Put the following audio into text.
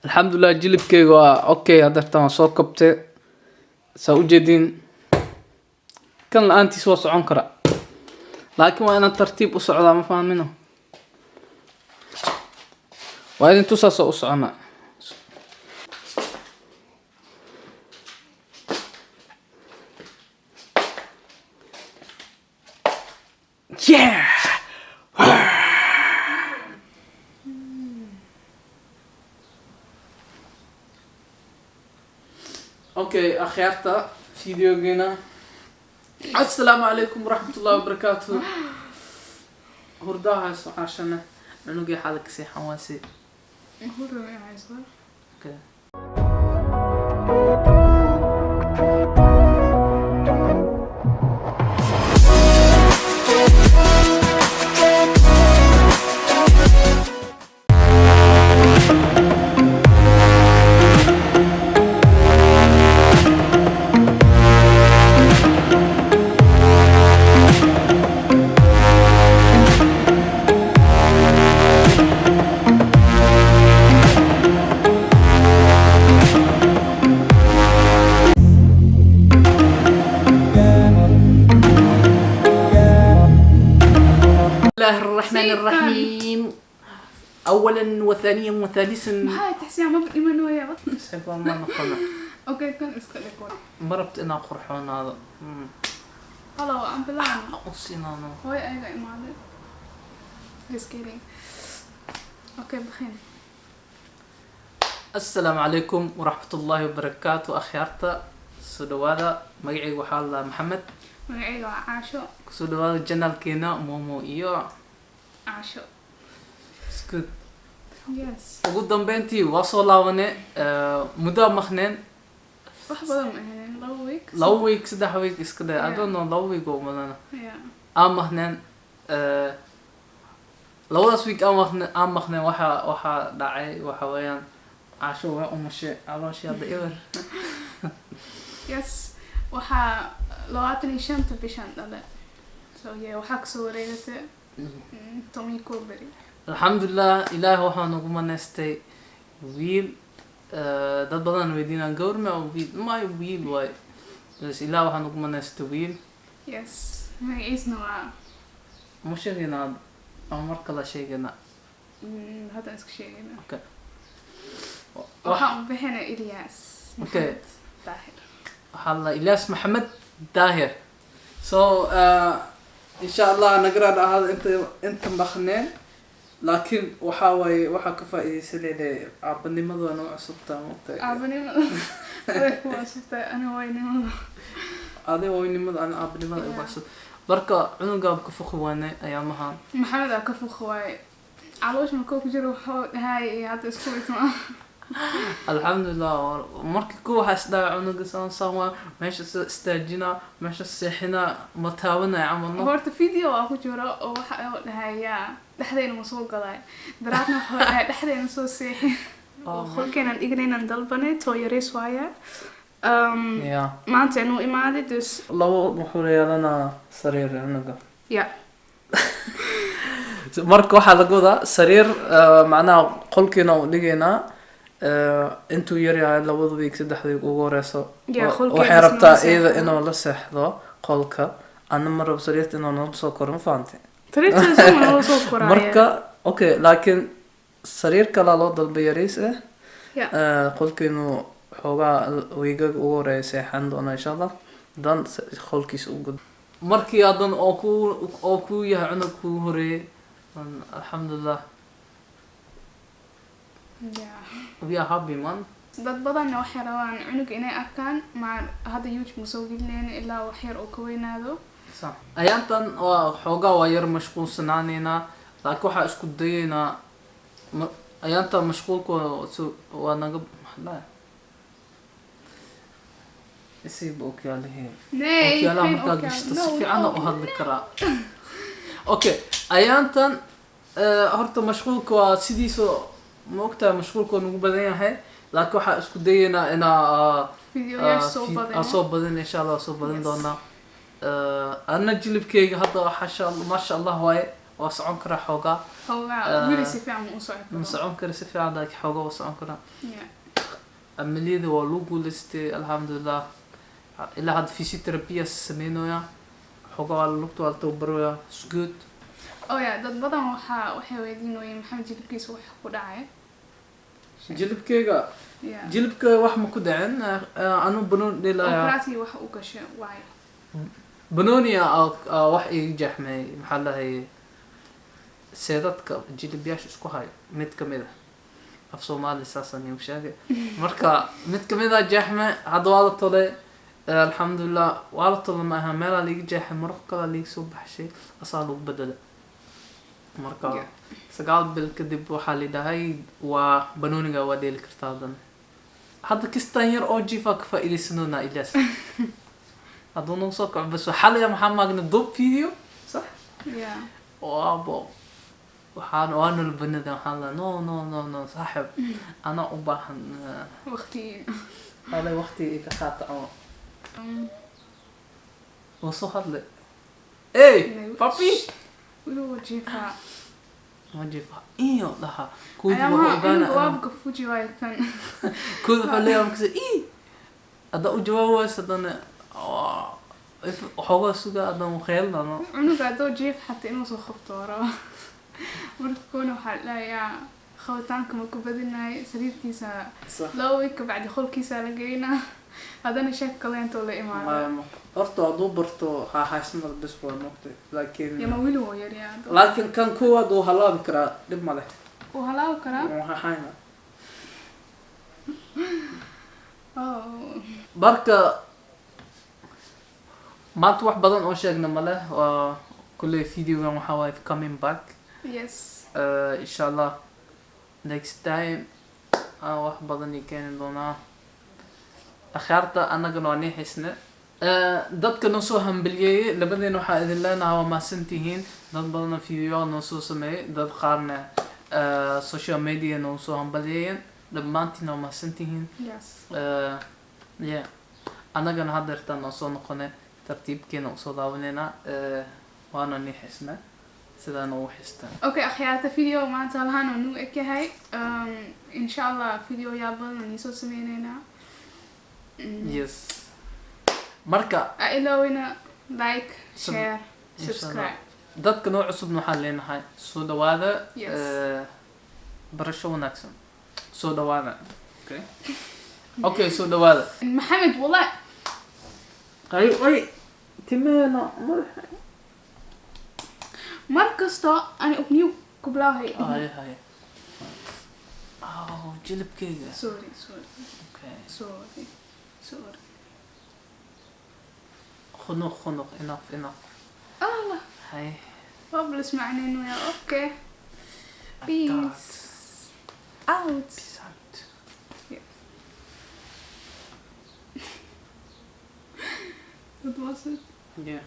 Alxamdulilah, jilibkeyga waa okay hadeertan, waa soo kabtay. Saa ujeediin, kan la-aantiis waa socon kara, laakiin waa inaan tartiib u socdaa. Ma fahmino, waa idin tusaasoo u socona. Yeah. Okay, akhyaarta, videogeena, assalaamu calaykum waraxmatullahi wabarakaatu. Hurdaa hayso caashana, cunugii xaala ka seexan waase. Okay. الله الرحمن الرحيم، اولا وثانيا وثالثا. Maxay taxsiyaa? Maba dhimanooya. Saxiib ma noqono. Okay, kan iska dhig war. Ma rabto inaan qurxoonaado. Halo, aan bilaabno. U siinaano. Hooyo ayaga imaaday. Just kidding. Okay, begin. Assalaamu calaykum waraxmat ullaahi wabarakaatu. Akhyaarta, soo dhawaada. Magacayga waxaa la Maxamed. Magacayga waa Caasho. Kusoo dhawaada channelkeena Momo iyo Caasho. Good. Yes. Ugu dambeyntii waa soo laabane, muddo maqneen. Wax badan ma ahayn, 2 week. 2 week, 3 week iska day. I don't know, 2 week oo badana aan maqneen. Labadaas week aan maqneen, waxaa dhacay waxa weeyaan, Caasho waa umushay, calooshii hadda eber. Yes, waxaa 25-ta bishan dhale. So yeah, waxaa kasoo wareegatay 11 beri. Alxamdulilah, ilaah waxaa nagu manaystay wiil. Dad badan weydiinaan, gawar ma wiil? May, wiil waay. Bas ilaah waxaa nagu manaystay wiil. Yes, magaciisna waa Ma sheegaynaa ama mar kale sheegaynaa? Haddaan iska sheegayna. Okay. Waxaan u bixinay Ilyas Maxamed Daahir. Waxaa la Ilyas Maxamed Daahir. So insha Allah nagaraad ahaada inta maqneen, laakiin waxaa waaye, waxaa ka faa'iidaysanayna aabanimada waa noo cusubtaa, maogtahay? Aabanimada way ku cusubtahay, ana waynimada. Adi waynimada, ana aabanimada igu cusub. Marka cunugaa ka foqi waanay ayaamahan. Maxamed aa ka fuq waaye, caloosha markuu ku jiro wuxuu dhahay iyo hadda isku mid ma. Alxamdulilah, markii ku waxaa isdhahay cunuga saan saan waa, meesha sida istaajinaa, meesha seexinaa, ma taabanaya camal, no. Horta video aa ku jiro oo waxa uu dhahay, yaa dhexdeyna ma soo galay. Daraadna wuxuu dhahay dhexdeyna soo seexin. Oh. Qolkeenan dhignaynan dalbanay too yareys waaya. Maanta inuu imaaday dus. Labo wuxuu yeelanaa sariir cunuga. Ya. Marka waxaa laga wadaa sariir, macnaha qolkiina u dhigaynaa, intuu yar yahay, 2-da week, 3-da week ugu horeyso. Yeah, qolkeena waxay isna rabtaa la seexdo. Iyada inuu la seexdo qolka, ana ma rabo sariirta inuu nala soo koro, ma fahantay? Sariirtaas uma nala soo koraaya. Marka okay, laakiin sariir kalaa loo dalbay yariis ah. Qolkiinu xoogaa wiigaga ugu horeeya seexan doona insha Allah, dan qolkiisa u gud markii haddan oo ku yahay cunug kugu horeeyay. Alxamdulilah. We are happy, man. Dad badanna waxay rabaan cunug inay arkaan, maar hadda YouTube ma soo gelinayna ilaa wax yar oo ka weynaado. Sax, ayaantan waa xoogaa waa yar mashquulsanaaneynaa, laakiin waxaa isku dayeynaa ayaantan mashquulka waa naga, maxaa dhahay, isiiba okyaalihii. Nee. Okyaalaha geen markaa okyaal. gashto No, si fiican no. u hadli karaa. Okay, ayaantan horta mashquulka waa sidiisa, ma ogtahay, mashquulka waa nagu badan yahay, laakiin waxaa isku dayeynaa inaa Videoyaasha soo badino. Aan soo badin insha Allah, soo badin Yes. doonaa. Ana jilibkeyga hadda masha Allah, maasha Allah waaye. Waa socon karaa xoogaa. Xoogaa. Weli si fiican ma u socon Ma karo. socon kara si fiican, laakiin xoogaa waa socon karaa. Amaliyada waa lagu guuleystay, alxamdulilah. Ilaa hadda physiotherapy sameynaya, xoogaa waa lugta waa la tababaraya. It's good. Oh yeah, dad badan waxay weydiinayeen Maxamed jilibkiisa wax ku dhacay. Jilibkeyga? Yeah. Jilibka wax ma ku dhacin. Anu banooni dhelaya. Operaasi wax u gashay waay. Banooni wax iga jeexmay, maxaa la dhahay, seedadka jilibyaasha isku hayo mid kamid ah. Af Soomaali saasaan igu sheegay. Marka mid kamid ah jeexmay, hadda waa la tolay. Alxamdulilah, waa la tolay ma aha, meelaa liiga jeexay, muruq kalaa liiga soo baxshay, asaa lagu bedelay. Marka 9 bil kadib waxaa la dhahay waa banooniga waa dheeli kartaa haddana. Hadda kistan yar oo jiifaa ka faa'iidaysanoonaa. Ilyas hadduu nagu soo kaco bas, xalaya maxaa maagna dub video sax. Waabo waxaan waa nol banada, waxaan la no no no no, saaxib, anaa u baahan. Waqti. Ale waqti ka qaata ama wuu soo hadlay. Ey papi. Weli wuu jiifaa. Ma jiifa iyo dhaha kuud wuxuu Ayaamaha ogaana. Cunuga waaba ka fuji waayo kan. Kuud wuxuu leeyahay markaas i haddaa u jawaabi wayso, haddana waxoogaa sugaa, haddana kheelnano. Cunuga hadduu jiif xataa inuu soo qabto waa rabaa. Marka koona waxaa la dhahayaa qabitaanka ma ku badinaay sariirtiisa. 2 week kabacdi qolkiisa la geynaa, haddana sheek kaleentoo la imaada. Horta hadduu barto ha haysanada bes waa noqtay, laakiin Yama weli wuu yaryaa. Laakiin kan koowaad wuu halaabi karaa, dhib ma leh. Wuu halaabi karaa. Wuu hahayna. Oh. Marka maanta wax badan oo sheegna male. Waa kulley videogan waxaa waaye coming back. Insha Allah next time aan wax badan ii keeni doonaa. Akhyaarta annagana waa nii xisne. Dadka noo soo hambaliyeeyey labadeena waxaa idin leenahay waa mahadsantihiin. Dad badanna video noo soo sameeyey, dad qaarna social media noo soo hambaliyeeyeen. Dhammaantiin waa mahadsantihiin. Yeah, annagana haddeertaan noo soo noqonay, tartiibkeena usoo laabaneynaa. Waana nii xisne sidaana ugu xistaan. Okay, akhyaarta, video maanta halahaan oo nuu eg yahay. Insha Allah video yaa badan oo niisoo sameyneynaa. Yes, marka Ha iloowina like, share, Insha Allah. subscribe. Dadka noo cusubna waxaan leenahay soo dhawaada. Barasho wanaagsan, soo dhawaada. Okay, soo dhawaada. Maxamed, wallahi. Ay ay, timeena madaxa. Mar kasto ani opnieuw ku bilaabay. Hay hay, aw, jilibkeyga. Sorry, sorry. Okay. Sorry, sorry. Khunuq khunuq, enough, enough. Allah. Hay. Waaba la ismacnayn waya. Okay, peace out. Peace out. Yes. That was it. Yeah.